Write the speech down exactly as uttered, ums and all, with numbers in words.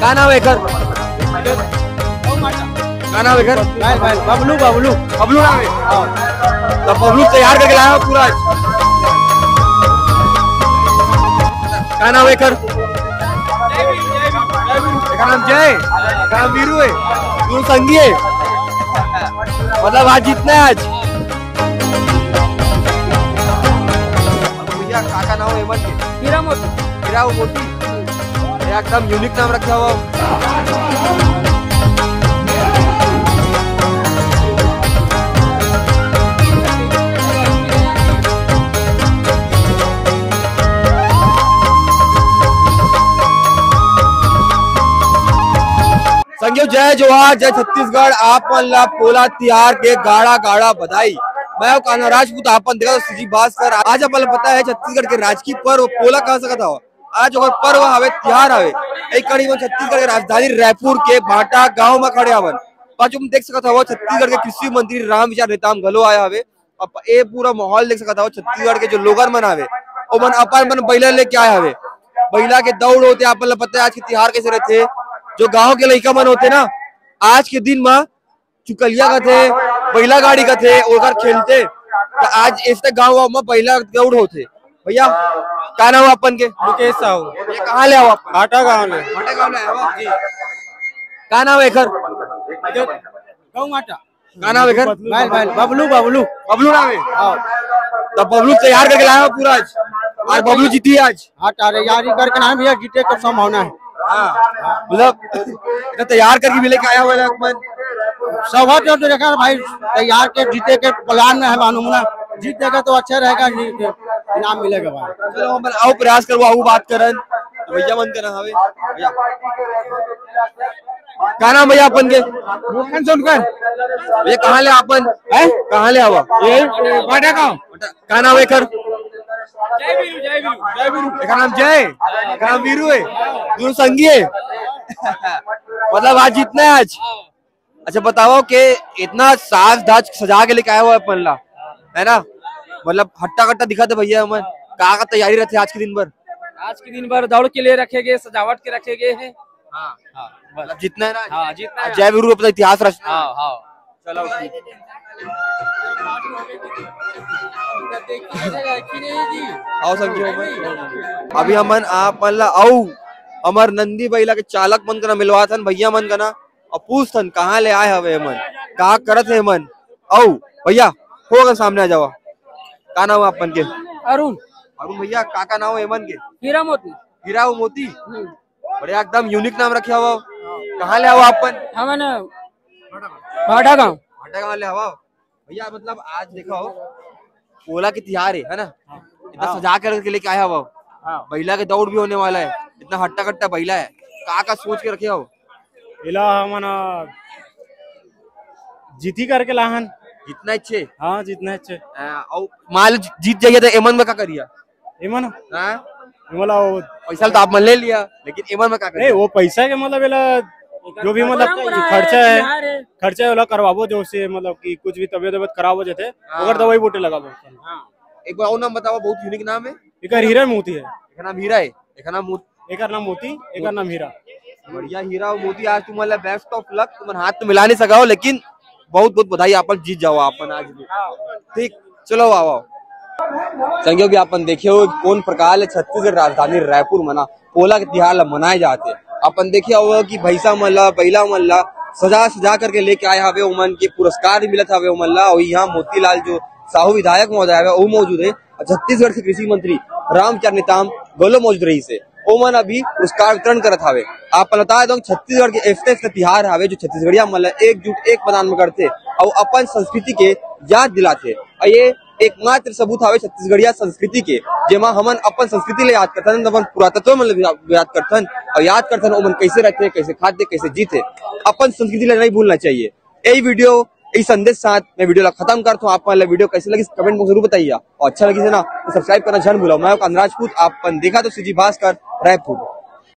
का नाम है एकर? का नाम है एकर? बबलू, बबलू। बबलू नाम है? हाँ। तो बबलू तैयार करके लाया हो पूरा आज? का नाम है एकर? एकर नाम जय, एकर नाम वीरू है, दोनों संगी है। मतलब आज जीतना है आज। भैया, का, का नाम है एमन के? हीरा मोती। हीरा मोती? ये एकदम यूनिक नाम रखा हुआ। संगियो, जय जोहार, जय छत्तीसगढ़। आप मन ला पोला तिहार के गाड़ा गाड़ा बधाई। मैं हूं कान्हा राजपूत, आप मन देखत हो सीजी भास्कर। आज आप मन ला पता है छत्तीसगढ़ के राजकीय पर्व पोला कह सकत हो। आज ओकर पर्व हवे, तिहार हवे। एक कड़ी में छत्तीसगढ़ के राजधानी रायपुर के भाटा गांव में खड़े हवन। आज तुम देख सकत हव छत्तीसगढ़ के कृषि मंत्री रामविचार नेताम घलो आए हवे। अब ए पूरा माहौल देख सकत हव, छत्तीसगढ़ के जो लोगन मन हवे, ओमन अपन अपन बइला लेके आए हवे। बइला के दौड़ होथे, आप मन ल पता है आज के तिहार कैसे रहथे। जो गांव के लइका मन होथे ना, आज के दिन म चुकलिया कथे, बइला गाड़ी कथे, ओकर खेलथे। त आज ऐसे गांव गांव म बइला दौड़ होथे। भैया, का नाम है अपन के? मुकेश साहू। ये कहाँ ले आओ आप? भाटा गांव ले। भाटा गांव ले आओ आप? जी। का नाम है एकर? गौ माता। का नाम है एकर? बैल, बैल, बबलू, बबलू। बबलू नाम है? हाँ। तो बबलू तैयार करके लाया हो पूरा आज? आज बबलू जीती है आज? हाँ, तैयारी करके ना भैया, जीते के संभावना है। हाँ। मतलब, इतना तैयार करके भी लेके आया हुआ है अपन। सब है जो देखा भाई, तैयार के जीते के प्लान में है मालूम ना, जीतेगा तो अच्छा रहेगा, जी-, इनाम मिलेगा भाई। चलो, हम आओ प्रयास करबो, आओ बात करन। तो भैया मन के ना हवे, भैया। का नाम भैया अपन के? मोहन सोनकर। ये कहाँ ले अपन? हैं? कहाँ ले आवा? ये बाटा गांव। का नाम है एकर? जय वीरू, जय वीरू, जय वीरू। एकर नाम जय, एकर नाम वीरू है। दोनों संगी है। मतलब आज जीतना है आज। अच्छा बताओ कि इतना साज धाज सजा के लेके आया हुआ है पनला, है ना? मतलब हट्टा कट्टा दिखा दे भैया हमन। का का तैयारी रहथे आज के दिन भर? आज के दिन भर दौड़ के लिए रखे गए, सजावट के रखे गए हैं। हाँ। हाँ, बस। मतलब जीतना है ना? हाँ, जीतना है। जय वीरू अपना इतिहास रच। हाँ, हाँ। चलो ठीक। आओ संगी हो भाई। अभी हमन आप मन ला अउ हमर नंदी बइला के चालक मन कना मिलवाथन, भैया मन कना, अउ पूछथन कहाँ ले आए हवे एमन, का करत हे एमन। अउ भैया, हो अगर सामने आ जावा। का नाम है अपन के? अरुण। अरुण भैया, का का नाम है एमन के? हीरा मोती। हीरा अउ मोती। हम्म। बढ़िया, एकदम यूनिक नाम रखे हवा। कहाँ ले हवा अपन? हमन भाटा गांव। भाटा गांव ले हवा। भैया, मतलब आज देखो, पोला के तिहार है, है ना? हाँ। इतना हाँ। सजा करके लेके आया हवा। हाँ। बइला के दौड़ भी होने वाला है, इतना हट्टा कट्टा बइला है, का का सोच के रखे हो? एला हमन, अ, जीती करके लाहन। जीतना अच्छे? हाँ, जीतना अच्छे। अ, अउ मान लो जीत जाइए तो एमन में का करिया? एमन? हाँ? एमन ला वो पैसा तो आप मन ले लिया, लेकिन एमन में का नहीं, करिया? वो पैसा के मतलब एला जो भी मतलब परंपरा है, खर्चा है, तिहार है। खर्चा है, ओला करवाबो, जो से मतलब कि कुछ भी तबियत, तबियत खराब हो जाते, हाँ। ओकर दवाई बूटी लगाबो। हाँ। एक बार और नाम बताओ, बहुत यूनिक नाम है। एकर हीरा मोती है। एकर नाम हीरा है, एकर नाम मोती। एकर नाम मोती, एकर नाम हीरा। बढ़िया, हीरा अउ मोती, आज तुमन ला best of luck, तुमन हाथ तो मिला नहीं सका हो, लेकिन बहुत बहुत बधाई, आप जीत जाओ, अपन आज भी। ठीक, चलो, आओ, आओ। संगियो, भी अपन देखे हो कौन प्रकार ले छत्तीसगढ़ राजधानी रायपुर मना पोला के तिहार ला मनाए जाते। अपन देखे हो कि भैंसा मन ला, बइला मन ला सजा सजा करके लेके आए हवे, ओमन के पुरस्कार भी मिलत हवे ओमन ला। और यहाँ मोतीलाल जो साहू विधायक महोदय हवे, वो मौजूद है। छत्तीसगढ़ के कृषि मंत्री रामचरण नेताम घलो मौजूद रहिस हे। ओमन अभी पुरस्कार वितरण करत हावे। आप बता दो, छत्तीसगढ़ के ऐसे ऐसे तिहार हावे जो छत्तीसगढ़िया मन ला एकजुट एक मैदान में करथे और अपन संस्कृति के याद दिलाथे। और ये एकमात्र सबूत हावे छत्तीसगढ़िया संस्कृति के, जेमा हमन अपन संस्कृति ले याद करथन, अपन पुरातत्व मन ले याद करथन और याद करथन ओमन कैसे रहथे, कैसे खाथे, कैसे जीथे। अपन संस्कृति ले नहीं भूलना चाहिए। यही वीडियो, यही संदेश साथ मैं वीडियो ला खत्म करता हूँ। आप मन ला वीडियो कैसे लगी, कमेंट में जरूर बताइए, और अच्छा लगी से ना तो सब्सक्राइब करना झन भूलो। मैं हूं कान्हा राजपूत, आप मन देखा तो सीजी भास्कर, रायपुर।